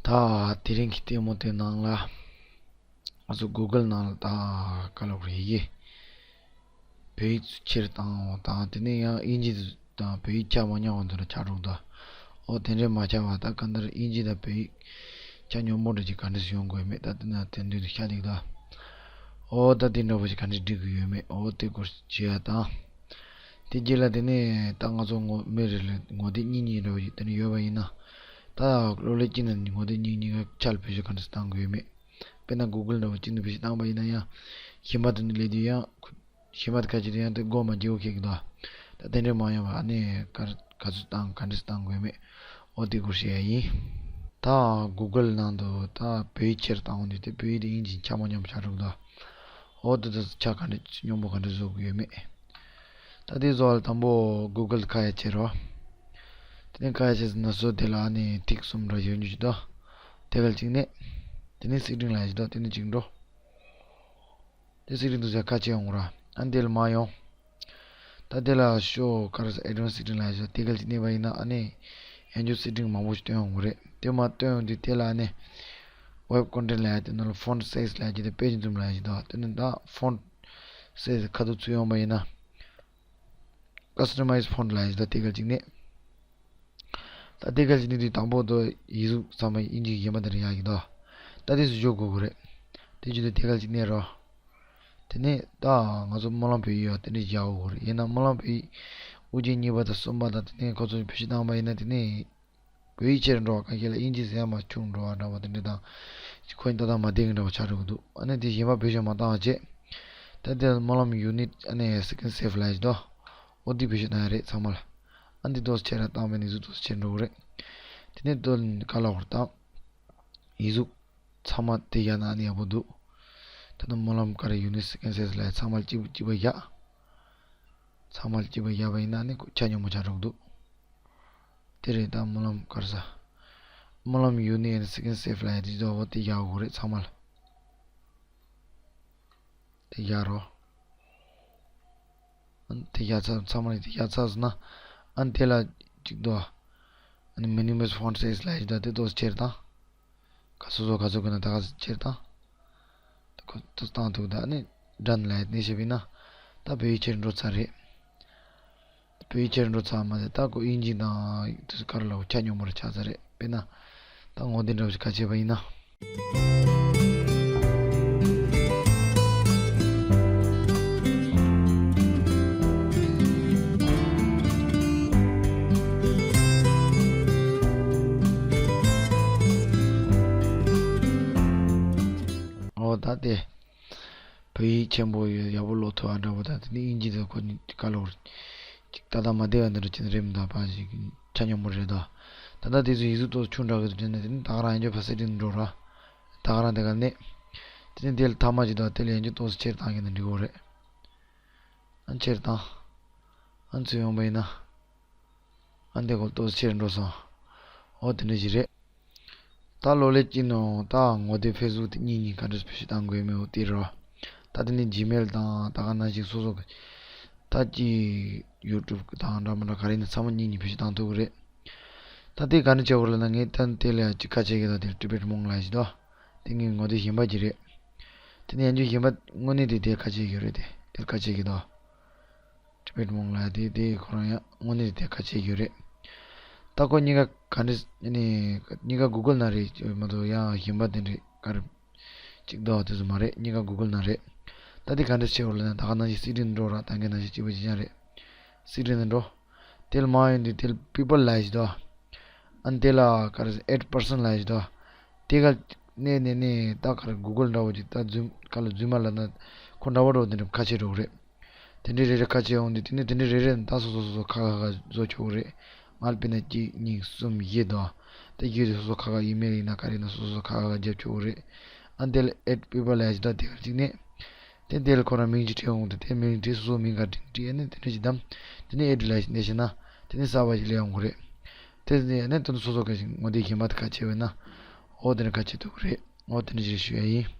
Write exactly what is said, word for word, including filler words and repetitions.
ད་དེ་རིང་གི་ལྟད་མོ་དེ་ནང་ལ་ང་ཚོ་གུ་གལ་ནང་ལ་ད་ག་ལབ་དགོས་རེད། ཡི་བོད་ཡིག་ཚུར་ཁྱེར་བཏང་དང་དེ་ནས་ཡང་དབྱིན་ཇི་དང་བོད་ཡིག་ཆ་མ་མཉམ་པ་འདི་འདྲ་ཆགས་འགྲོ་གི་འདུག་འོ་དེ་འདྲས་མ་ཆགས་པ་ད་གང་ལྟར་དབྱིན་ཇི་དང་བོད་ཡིག་ཆ་སྙོམས་པོ་འདྲ་ཅིག་ག་འདྲས་སེ་ཡོང་དགོས་མེད་ད་དེ་ན་དེ་འདུག་ཤ་འདུག་ད། འོ་ད་དེ་འདྲ་པོ་ཞིག་ག་འདྲས་འགྲིག་གི་ཡོད་མེད་འོ་དེ་སྐོར་བྱེད་ཡ་དང་། དེ་རྗེས་ལ་དེ་ནས་ད་ང་ཚོ་ངོ་མི་རེ་ལ་ངོ་དེབ་གཉིས་གཉིས་འདྲ་པོ་ཞིག་དེ་ནས་ཡོད་པ་ཡིན་ན། ད་གློག་ཀླད་གཅིག་ནང་ནས་ངོ་དེབ་གཉིས་གཉིས་ཀ་ཆ་ལ་བེད་སྤྱོད་ག་འདྲས་བཏང་དགོས་ཡོད་མེད། དཔེར་ན་གུ་གལ་འདྲ་པོ་གཅིག་ནས་བེད་སྤྱོད་བཏང་པ་ཡིན་ན་ཡང་གཞན་པ་དེ་ནས་སླེབས་དུས་ཡང་གཞན་པ་དེ་ཁ་ཅིག་དེ་ཡང་དེ་སྒོ་མ་འབྱེད་པོ་ཁེགས་ཀྱི་འདུག་ད་དེ་འདྲས་མ་ཡོང་བ་ཨ་ནི་ག་ག་ཚོད་བཏང་ག་འདྲས་བཏང་དགོས་མེད། འོ་དེ་སྐོར་བཤད་ཡ་ཡིན། ད་གུ་གལ་ནང་དུ་ད་བོད་ཡིག་ཁྱེར་བཏང་འོང་དུས་དེ་བོད་ཡིག་དེ་དབྱིན་ཇི་ཆ་མ་མཉམ་པོ་ཆགས་འགྲོ་གི་འདུག་འོ་དེ་དུས་ཆ་ག་འདྲས་སྙོམས་པོ་ག་འདྲས་བཟོ་དགོས་ཡོད་མེད། ད་དེ་བཟོ་བ་ལ་དང་པོ་གུ་གལ་ཁ་ཡ་ཁྱེར་རོགས། དེ་ནས་ཁ་ཡ་ཁྱེར་ཟིན་ན་སོ་དེ་ལ་ཨ་ནི་ཐིག་གསུམ་འདྲ་ཡོད་རྒྱུ་ཞིག་འདུག་དེ་གལ་གཅིག་ནས། དེ་ནས་སེ་ཊིང་ལ་ཡ་ཞིག་འདུག་དེ་ནས་གཅིག་འགྲོ། དེ་སེ་ཊིང་དུ་ཟེར་ཁ་ཕྱེ་ཡོང་ར། ཨ་ནི་དེ་ལ་མ་ཡོང་། ད་དེ་ལ་ཤོ་ཁར་ཨེ་ཌི་ཝན་སི་སེ་ཊིང་ལ་ཡ་ཞིག་དེ་གལ་གཅིག་གནས་པ་ཡིན་ན་ཨ་ནི་ཡང་བསྐྱར་སེ་ཊིང་མང་པོ་ཞིག་བཏོན་ཡོང་གི་རེད། དེ་མ་བཏོན་ཡོང་དུས་དེ་ལ་ཨ་ནི་ཝེབ་ཀོན་ཊེན་ཊི་ལ་ཡ་དེ་ནང་ལ་ཕོན་ཊི་སའི་ཛི་ལ་ཡ་ཞིག་དང་དཔེ་ཅིག་འཛོམས་ལ་ཡ་ཞིག་དང་དེ་ནི་ད་ཕོན་ཊི་སའི་ཛི་ཁ་ཐུག་ཚུད་ཡོང་པ་ཡིན་ན། ཀ་སི་ཊ་མའི་ཛི་ཕོན་ཊི་ལ་ཡ་ཞིག་དང་དེ་གལ་གཅིག་གནས། ད་དེ་གལ་གཅིག་གནས་དུས་དང་པོ་དུ་ཡིག་གཟུགས་ཚང་མ་དབྱིན་ཇི་གཞན་པ་དེ་འདྲ་ཡག་གི་འདུག་ད་དེ་ཚོ་འཇོག་དགོས་ཀྱི་རེད། དེ་བྱེད་དུས་དེ་གལ་གཅིག་གནས་རོགས། དེ་ནས་ད་ང་ཚོ་སྨོན་ལམ་བོད་ཡིག་ཡོད་དེ་འདྲ་ཞིག་ཡག་དགོས་ཀྱི་རེད། ཡིན་ན་སྨོན་ལམ་བོད་ཡིག་དབུ་ཅན་གཉིས་པ་དང་གསུམ་པ་དང་དེ་ནས་ཁོ་ཚོ་བེད་སྤྱོད་བཏང་པ་ཡིན་ན་དེ་ནས་བོད་ཡིག་ཁྱེར་འགྲོ་བ་གང་ཞིག་ལ་དབྱིན་ཇི་ཟེར་མ་བྱུང་འགྲོ་བ་འདྲ་བ་དེ་འདྲ་དང་། ཁོ་ཡིན་ཏག་ཏག་མ་བསྡད་མཁན་འདྲ་བ་ཆགས་འགྲོ་གི་འདུག་ཨ་ནི་དེ་གཞན་པ་བེད་སྤྱོད་མ་བཏང་བ་བྱས། ད་དེ་སྨོན་ལམ་ཡུ་ནི་ཊི་ཨ་ནི་སི་ཀིན་སེབ་ལ་ཡ་ཞིག་འདུག་འོ་དེ་བེད་སྤྱོད་བཏང་ཡ་རེད་ཚང་མ་ལ། ཨ་འདི་ཏོག་ཙམ་ཁྱེར་ར་བཏང་བས་ནི་ཟུ་ཏོག་ཙམ་ཁྱེར་འགྲོ་གི་རེད། དེ་ནས་ཏོ་ཀ་ལ་ཧོར་བཏང་། ཡིག་གཟུགས་ཚང་མ་དེ་བཞག་ན་ཨ་ནི་ཡག་པོ་འདུག་ད་ལྟ་སྨོན་ལམ་ཀ་ར་ཡུ་ནི་ཊི་སི་ཀིན་སེབ་ལ་ཡ་ཚང་མ་གཅིག་པ་གཅིག་པ་བཞག་ཚང་མ་གཅིག་པ་བཞག་པ་ཡིན་ན་ནི་ཆ་སྙོམས་པོ་ཆགས་འགྲོ་གི་འདུག་དེ་རེད་ད་སྨོན་ལམ་ཀ་ར་ས། སྨོན་ལམ་ཡུ་ནི་ཊི་སི་ཀིན་སེབ་ལ་ཡ་དེ་ཚོ་བོ་དེ་བཞག་དགོས་རེད་ཚང་མ་ལ། དེ་བཞག་རོགས། ཨ་ནི་དེ་བཞག་ཚར་ཚང་མ་ལ་དེ་བཞག་ཚར་སོང་ན། ཨ་ནི་དེ་ལ་གཅིག་ཏུ། ཨ་ནི་མི་ནི་མའི་ཛི་ཕོན་ཊི་སའི་ཛི་ལ་ཡ་ཞིག་དང་དེ་ཏོག་ཙམ་ཁྱེར་དང་། ག་སོ་སོ་ག་ཚོད་དགོས་ན་ད་ག་ཁྱེར་དང་། ད་ཁོ་ཏོག་ཙམ་བཏང་ཐུབ་ད་ཨ་ནི་ཌན་ལ་ཡ་ནི་བྱས་པ་ཡིན་ན། ད་བོད་ཡིག་ཁྱེར་འགྲོ་ཚར་རེད། བོད་ཡིག་ཁྱེར་འགྲོ་ཚར་མ་ཟད་ད་ཁོ་དབྱིན་ཇི་དང་དུས་ཚོད་ག་རེ་ལ་ཆ་སྙོམས་པོ་རེ་ཆགས་ཚར་རེད། དཔེར་ན། ད་ངོ་དེབ་འདྲ་བོ་ཞིག་ཁ་ཕྱེ་བ་ཡིན་ན། འོ་ད་དེ། བོད་ཡིག་ཆེན་པོ་ཡོད་ཡག་པོ་ཀློག་ཐུབ་པ་འདྲ་པོ་དང་དེ་ནས་དབྱིན་ཇི་དང་ཁོ་གཉིས་ཀ་ལོག་ཅིག་ཏག་ཏག་མ་བསྡད་པ་འདི་འདྲ་ཅིག་རེད་མི་འདུག་པ་ཞིག་ཆ་སྙོམས་པོ་རེད་དོ། ད་ལྟ་དེ་ཚོ་ཡིག་གཟུགས་ཏོག་ཆུང་དྲགས་གི་འདྲ་ན་དེ་ནས་ད་ག་རང་ཡང་བསྐྱར་ཕར་སེ་ཊིང་འགྲོ་ར། ད་ག་རང་དེ་ག་ནས། དེ་ནས་དེ་ལ་ཐ་མ་ཅིག་དང་དེ་ལ་ཡང་བསྐྱར་ཏོག་ཙམ་ཁྱེར་བཏང་གི་ན་འགྲིག་གི་རེད། ཨ་ཁྱེར་བཏང་། ཨ་ཚུར་ཡོང་པ་ཡིན་ན། ཨ་འདི་གོ་ཏོག་ཙམ་ཁྱེར་འགྲོ་སོང་། འོ་དེ་འདྲ་ཞིག་རེད། ད་གློག་ཀླད་ཀྱི་ནང་ད་ངོ་དེབ་ཕེ་སི་བུག་དེ་གཉིས་གཉིས་ག་འདྲ་བེད་སྤྱོད་གཏང་དགོས་མེད་འོ་དེ་རེད་བ། ད་དེ་ནས་ཇི་མེལ་དང་ད་ག་ནང་བཞིན་སོ་སོ་གི། ད་ཅི་ཡུ་ཊུབ་དང་འདྲ་མི་འདྲ་ག་རེ་ཡིན་ན་ཚང་མ་གཉིས་གཉིས་བེད་སྤྱོད་གཏང་ཐུབ་ཀྱི་རེད། ད་དེ་ག་འདྲ་བྱེད་དགོས་རེད་ལབ་ན་ངས་ད་དེ་ལ་ཅིག་ཁ་ཕྱེ་གི་ད་དེ་ཊི་བེཊ་མོང་ལབ་ཞིག་ད། དེ་ངའི་ངོ་དེབ་གཞན་པ་ཅིག་རེད། དེ་ནས་ཡང་བསྐྱར་གཞན་པ་དངོས་གནས་དེ་དེ་ཁ་ཕྱེ་གི་རེད་དེ་དེར་ཁ་ཕྱེ་གི་ད། ཊི་བེཊ་མོང་ལབ་ཡ་དེ་དེ་ཁོ་རང་ཡང་དངོས་གནས་དེ་ཁ་ཕྱེ་ཡོད་རེད། ད་ཁོ་གཉིས་ཀ་ག་འདྲ་ནི་གཉིས་ཀ་གུ་གལ་ནང་རེད་མ་གཏོགས་ཡང་གཞན་པ་དེ་འདྲ་ག་རེ་གཅིག་འདུག་དེ་ཚོ་མ་རེད། གཉིས་ཀ་གུ་གལ་ནང་རེད། ད་དེ་ག་འདྲ་བྱེད་འོ་ལབ་ན་ད་ག་ནང་བཞིན་སི་ཊིང་འགྲོ་ར་ད་གིན་ནང་བཞིན་གཅིག་པ་གཅིག་རྐྱང་རེད། སི་ཊིང་ནང་འགྲོ། དེ་ལ་མ་ཡོང་དུས་དེ་ལ་པི་པལ་ལབ་ཡ་ཞིག་འདུག་ཨ་ནི་དེ་ལ་ག་རེ་ཟེར་ཨེཌ་པར་སན་ལབ་ཡ་ཞིག་འདུག་དེ་ག་ནས་ནས་ནས་ད་ག་རེ་གུ་གལ་འདྲ་བོ་ཅིག་ད་རྫུན་ག་ལ་རྫུན་མ་ལབ་ན་ཁོ་འདྲ་བོ་འདྲ་བོ་དེ་འདྲ་ཁ་ཕྱེ་འགྲོ་གི་རེད། དེ་འདྲའི་རེ་རེ་ཁ་ཕྱེ་ཡོང་དུས་དེ་ནས་དེ་འདྲའི་རེ་རེ་ད་སོ་སོ་སོ་སོ་ཁ་ཁ་ཁ་བཟོ་ཆོག་གི་རེད། ང་ལ་དཔེར་ན་གཅིག་གཉིས་གསུམ་བཞི་དང་། དེ་བཞི་དེ་སོ་སོ་ཁ་ཁ་ཨི་མེལ་ཡིན་ན་ག་རེ་ཡིན་ན་སོ་སོ་སོ་ཁ་ཁ་ཁ་རྒྱབ་ཆོག་གི་རེད། ཨ་དེ་ལ་ཨེཌ་པི་པལ་ལབ་ཡ་ཞིག་ད་དེ་ག་གཅིག་ནས། དེ་དེ་ལ་ཁོ་རང་མིང་ཅིག་བྲིས་འོང་དུས་དེ་མིང་བྲིས་སོ་སོ་མིང་ག་བྲིས་བྲིས་ཨ་ནི་དེ་འདྲ་ཞིག་བདམས། དེ་ནས་ཨེཌ་ལབ་ནས་བྱས་ན། དེ་ནས་གསར་པ་ཞིག་སླེབས་འོང་གི་རེད། དེ་ནས་ཨ་ནི་དེ་ཚོ་སོ་སོ་ག་ཞིག་ངོ་དེབ་གཞན་པ་དེ་ཁ་ཕྱེ་བས་ན། འོ་དེ་འདྲ་ཁ་ཕྱེ་ཐུབ་ཀྱི་རེད། འོ་དེ་འདྲ་ཞིག་ཞུ་ཡ་ཡིན།